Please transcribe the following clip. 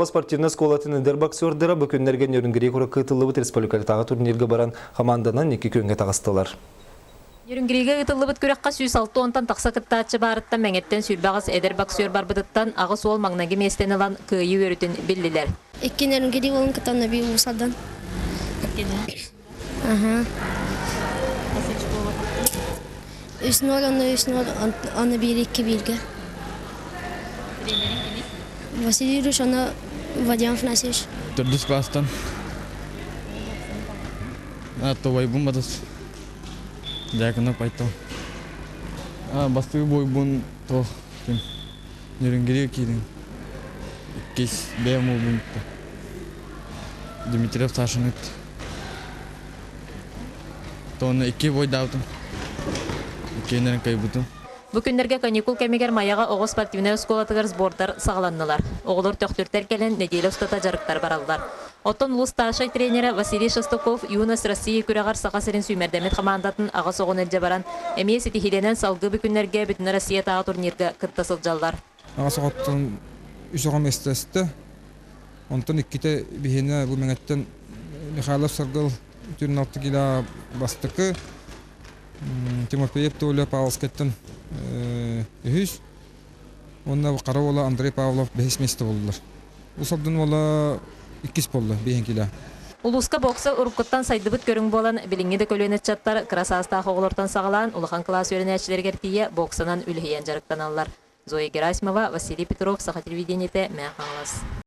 Спортивнай оскуолатын эдэр боксердара бу күннэргэ Нерюнгри куракка ыытыллыбыт республикатааҕы турнирга баран хамаанданан икки күҥҥэ таҕыстылар. Нерюнгригэ ыытыллыбыт күрэххэ 160-тан тахса кыттааччы баарыттан Мэҥэттэн 28 эдэр боксер барбытыттан аҕыс уол маҥнайгы миэстэни ылан кыайыы үөрүүтүн биллилэр. Икки Нерюнгри уолун кытта Наби Уусадан. Аха. 3-0 онно 3-0 онно биир икки бииргэ. Василий Юрьевич онно Вадим Афанасьевич. Төрдүс класстан Тобайбын батыс Дьяконов Айтал. Бастакы бойбун то ким Нерюнгри киирин иккис бэйэм уолбун Дмитриев Сашаны Тонна икки бойдаабытым. Иккиэннэрин кыайбытым. Бу күннэргэ каникул кэмигэр Майаҕа оҕо спортивнай оскуолатыгар сбордар саҕаланнылар. Оҕолор төхтүртэр кэлэн нэдиэлэ устата дьарыктар бараллар. Оттон улуус старшай тренерэ Василий Шестаков Юность России күрэҕэр Саха сирин сүүмэрдэммит хамаандатын аҕыс оҕону илдьэ баран, эмиэ ситиһиилэнэн салгыы бу күннэргэ Бүтүн Россиятааҕы турнирга кытта сылдьаллар. Аҕыс оҕоттон үс оҕо миэстэлэстэ. Онтон иккитэ биһиэнэ бу Мэҥэттэн Михайлов Саргыл түөрт алта кило бастакы, Тимофеев Толя Павловскайтан үһүс уонна хара уола Андрей Павлов бэһис миэстэ буоллулар. Ус Алдан уола иккис буолла биэһин кило. Улууска бокса уруккуттан сайдыбыт көрүҥ буолан, билиҥҥи да көлүөнэ ыччаттар кыра саастаах оҕолортон саҕалаан улахан кылаас үөрэнээччилэригэр тиийэ боксанан үлүһүйэн дьарыктаналлар. Зоя Герасимова, Василий Петров, Саха телевидениетэ, Мэҥэ Хаҥалас.